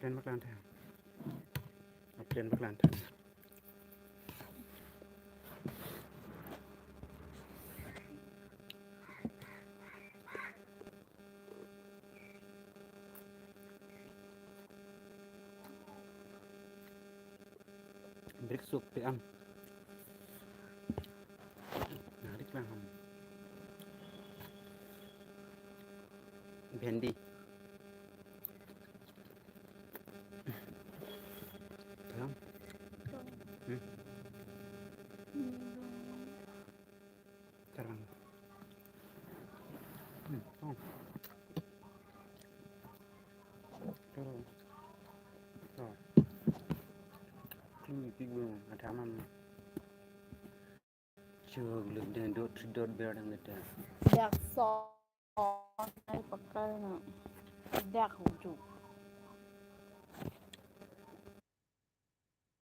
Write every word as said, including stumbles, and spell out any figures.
Plane bak lang tha. Plane bak lang tha. Brick soup pe am. Narik lang ham. Bhendi. Tha lang. Hmm. Tha lang. Hmm. Oh. Tha lang. Oh. Klim ipik bung, ada mam. Chuk luk den dot dot ber dang leta. Dak so, ai pakar na. Dak hujuk.